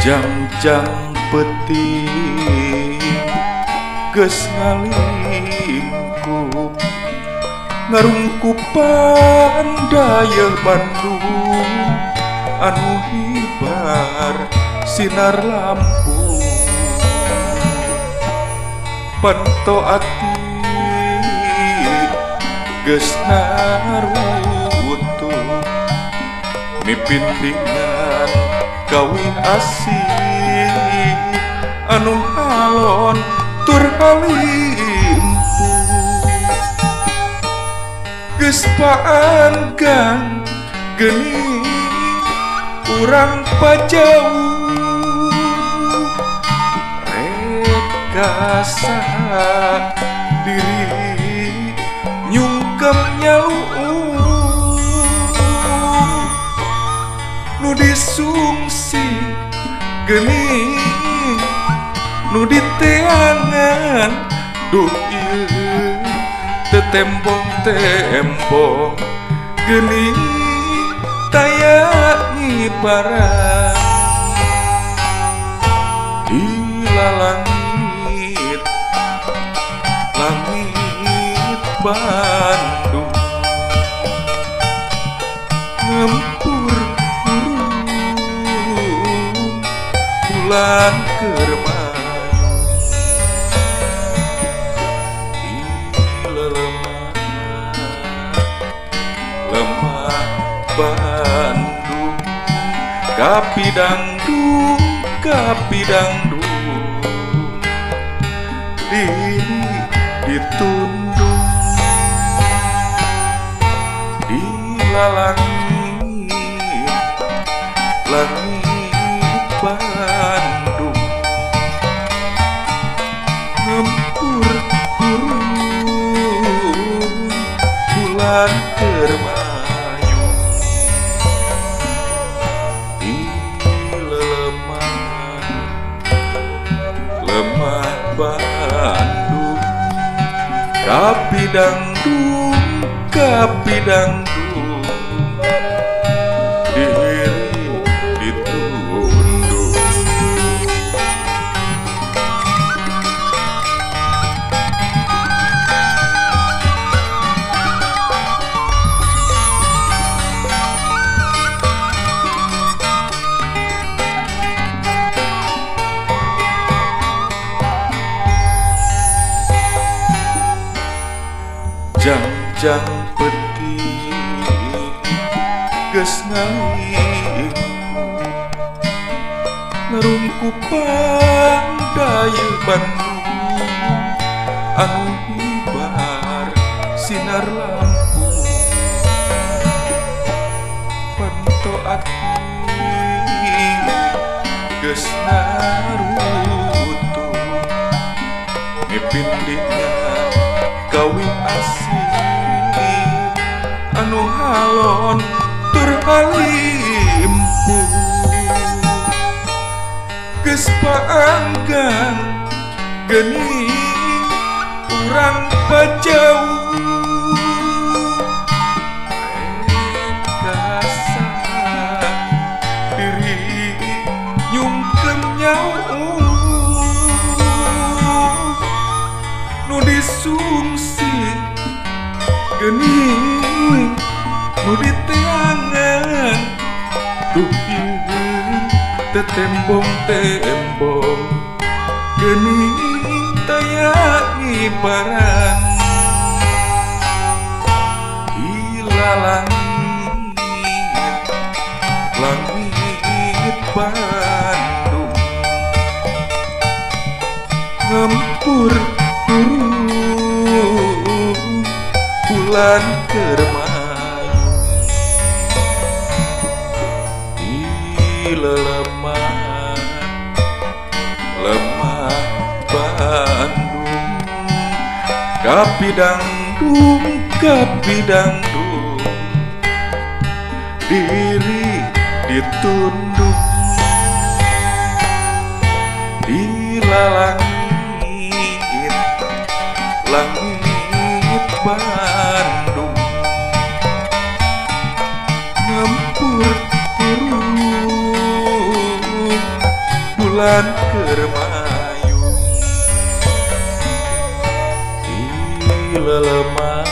Jang-jang peuting geus ngalingkup ngarungkupan dayeuh Bandung anu hibar sinar lampu panto ati geus narutuh mipindingan kawin asih anu halon tur halimpu geus paanggang geuning urang pajauh rek ka saha diri nyungkem nyaluuh nu disungsi geuning nu diteangan duh ieu tetembong-tembong geuning taya ngibaran di lalangit langit Bandung ngempur hurung bulan keur mayu di lelemah lemah Bandung kapidangdung kapidangdung diri ditundung di lalangit langit Bandung ngempur hurung bulan keur mayu di lelemah lemah Bandung kapidangdung kapidangdung diri ditundung. Jang-jang peuting geus ngalingkup ngarungkupan dayeuh Bandung anu hibar sinar lampu panto ati geus narutuh mipindingan kawin asih anu halon tur halimpu geus paanggang geuning urang pajauh rek ka saha diri nyungkem nyauh nu disungsi geuning nu diteangan duh ieu tetembong-tembong geuning taya ngibaran di lalangit langit Bandung ngempur hurung bulan keur mayu di lelemah lemah Bandung kapidangdung kapidangdung diri ditundung di lalangit langit Bandung ngempur hurung Bulan keur mayung di lelemah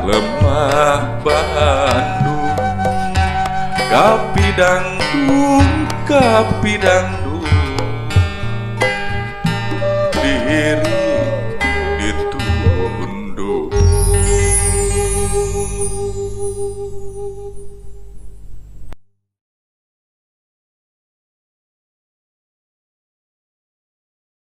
lemah Bandung, kapidangdung kapidangdung. Di